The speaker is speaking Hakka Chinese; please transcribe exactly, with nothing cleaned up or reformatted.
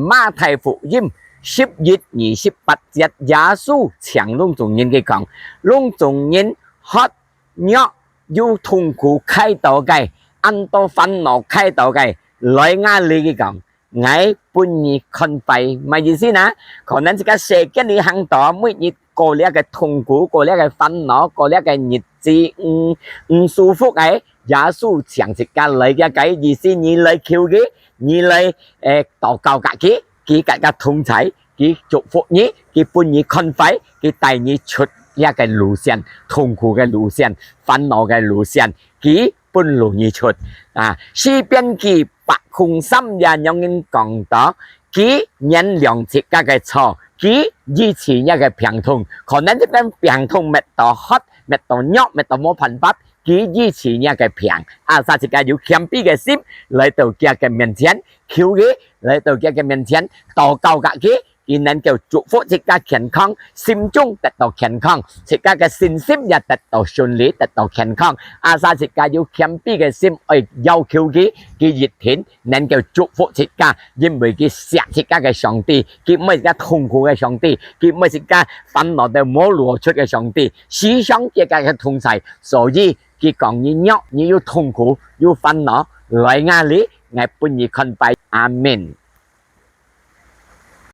馬太福音十一二十八節，耶穌請攏總人佢講：「攏總人渴、弱又痛苦㧡到个，恁多煩惱㧡到个，來𠊎這，佢講，𠊎分你寬快。」麼个意思呢？可能這个世間裡行到，每日過這个痛苦，過這个煩惱，過這个日子，毋、毋舒服个，耶穌請自家來佢个意思，你來求佢，你來，誒，禱告佮佢，佢佮佮同在，佢祝福你，佢分你寬快，佢帶你出這个路線，痛苦个路線，煩惱个路線，佢分路你出。啊，詩篇記百空三也仰形講到，佢原諒自家个錯，佢醫治若个病痛。可能這个病痛搣到渴，搣到弱，搣到無辦法，佢醫治若个病。啊，所以自家有謙卑个心，來到佢个面前，求佢，來到佢个面前，禱告佮佢，佢能夠祝福自家健康，心中得到健康，自家个身心也得到順利，得到健康。啊，所以自家有謙卑个心，愛要求佢，佢一定能夠祝福自家，因為佢惜自家个上帝，佢毋係自家痛苦个上帝，佢毋係自家煩惱到無路出个上帝，時常佢佮佢同在，所以佢講你弱，你有痛苦，有煩惱，來𠊎這，𠊎分你寬快。阿們。